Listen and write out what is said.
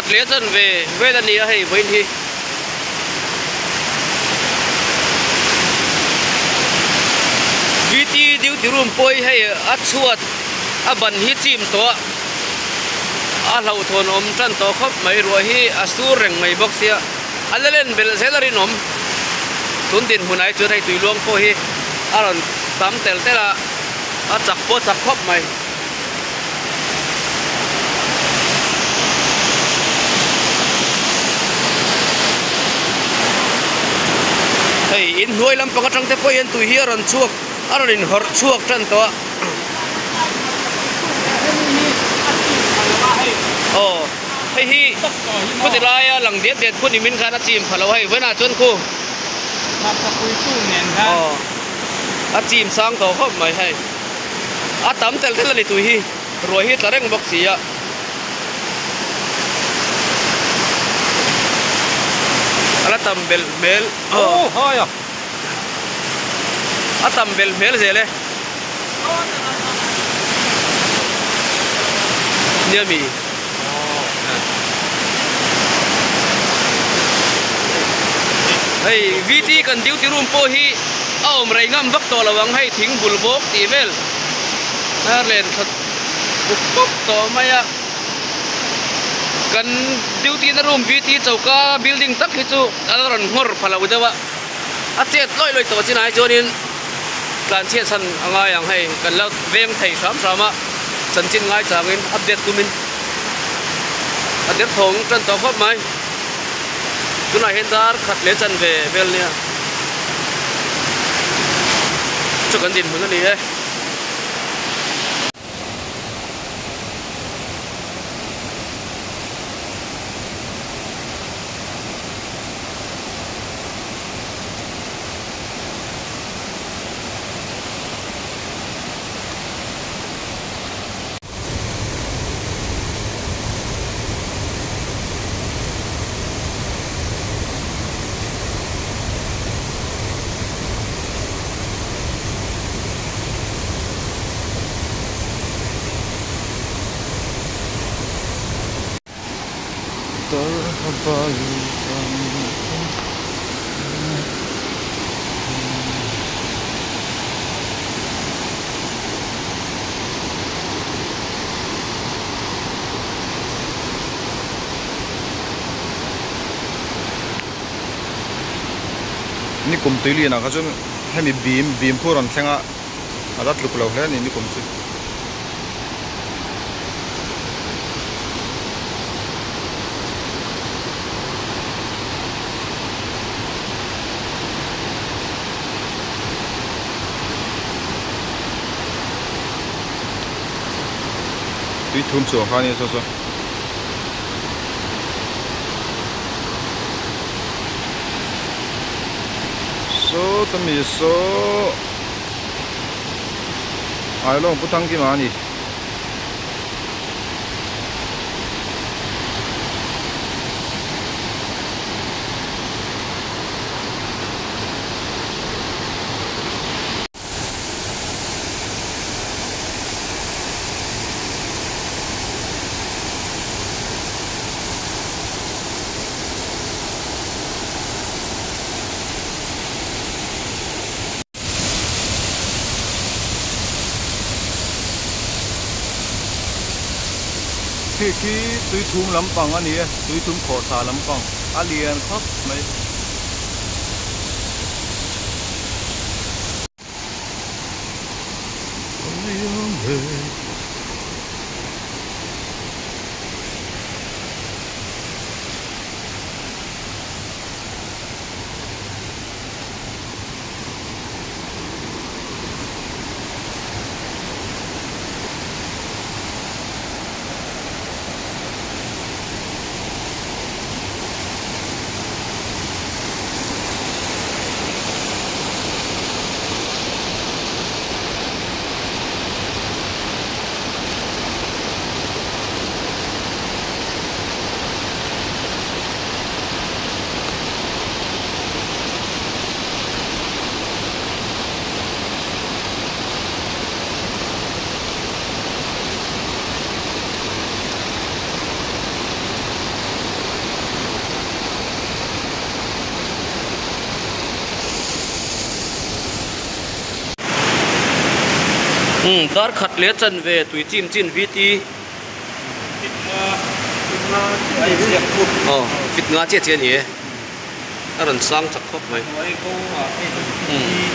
khat leh chanve vel a ni a hei vawiin hi. VT duty room pawh hi hei a chhuat a ban hi chim tawh a, a hlauhthawn awm tan tawh khawp mai ruah hi a sur reng mai bawk sia a la len belh zel a rinawm. Tun dinhmunah hi chuan hei tuiluang pawh hi a rawn tam tel tel a, a chak pawh a chak khawp mai. Hei in hnuai lampang atang te pawh hian tui hi a rawn chhuak a rawn inhawrh chhuak tan tawh a. Aw hei hi khuti laia lang diat diat khu nimin khan a chim pha lo hei vawiinah chuan khu aw a chim sang tawh khawp mai hei. A tam tel tel a ni tui hi ruai hi tla reng bawk si a. A la tam belh hmel a tam belh hmel zel e. Nia mi. Hei VT kan duty room pawh hi a awm rei ngam vak tawh lo ang hei thing bul bawk tih vel a len thla pup pup tawh mai a kan duty na room VT choka building tak hi chu a la rawn nghawr pha lo deuh a a chet lawih lawih tawh chinah hi chuanin tlan chhiat chhan a ngai ang hei kan la veng thei hram hram a chanchin ngai changin update tumin a der thawng tan tawh khawp mai tunah hian dar khat leh chanve vel nia chu kan dinhmun a ni e. Nikum tui lianah kha chuan hemi bim bim khu a rawn thleng a a la tluk lo hle a ni nikum chu. Tui thum chhuah kha a nia saw saw. Saw tami saw Ailawng Pu Thangkima a ni. Khi khi tui thum lampang a ni e, tui thum khawhthla lampang a lian khawp mai. Umm dar khat leh chanve tui chim chin VT aw fit nga chiah chiah a ni e a rawn sang chak khawp mai umm.